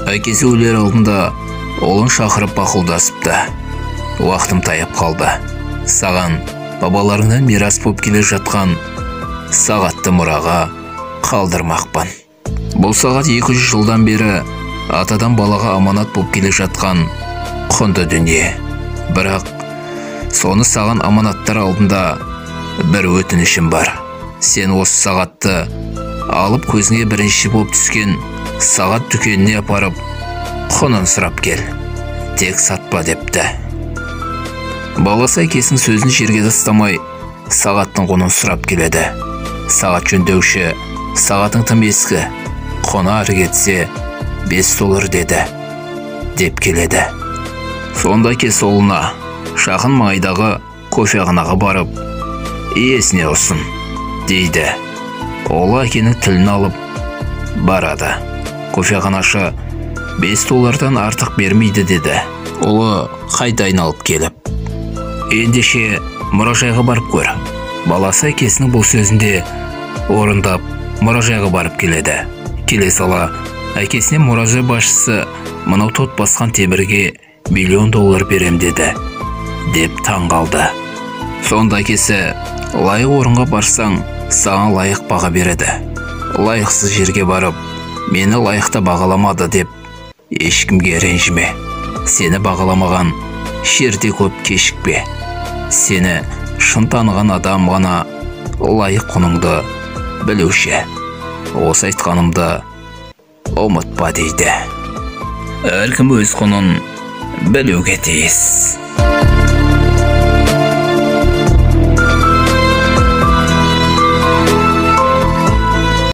Әкесі өлер алдында ұлын шақырып бақылдасыпты. Уақытым таяп қалды. Саған бабаларыңнан мирас боп келе жатқан сағатты мұраға қалдырмақпын. Бұл сағат 200 жылдан бері атадан балаға аманат боп келе жатқан құнды дүние. Бірақ соны саған аманаттар алдында бір өтінішім бар. Сен осы сағатты алып көзіңе бірінші боп түскен сағат дүкеніне апарып құнын сұрап кел. Тек сатпа депті. Баласы әкесінің сөзін жерге тастамай сағаттың құнын сұрап келеді. Сағат жөндеуші сағатың тым ескі, құны ары кетсе $5 деді деп келеді. Сонда әкесі ұлына жақын маңайдағы кофеханаға барып иесіне ұсын дейді. Ұлы әкенің тілін алып барады. Кофеханашы $5 артық бермейді деді. Ұлы қайта айналып келіп, ендеше мұражайға барып көр. Баласы әкесінің бұл сөзінде орындап мұражайға барып келеді. Келе сала әкесіне мұражай басшысы мынау тот басқан темірге $1 миллион берем деді деп таң қалды. Сонда әкесі лайық орынға барсаң саған лайық баға береді. Лайықсыз жерге барып мені лайықты бағаламады деп ешкімге ренжіме. Сені бағаламаған жерде көп кешікпе. Сені шын таныған адам ғана лайық құныңды білуші. Осы айтқанымды ұмытпа дейді. Әркім өз құнын білуге тиіс.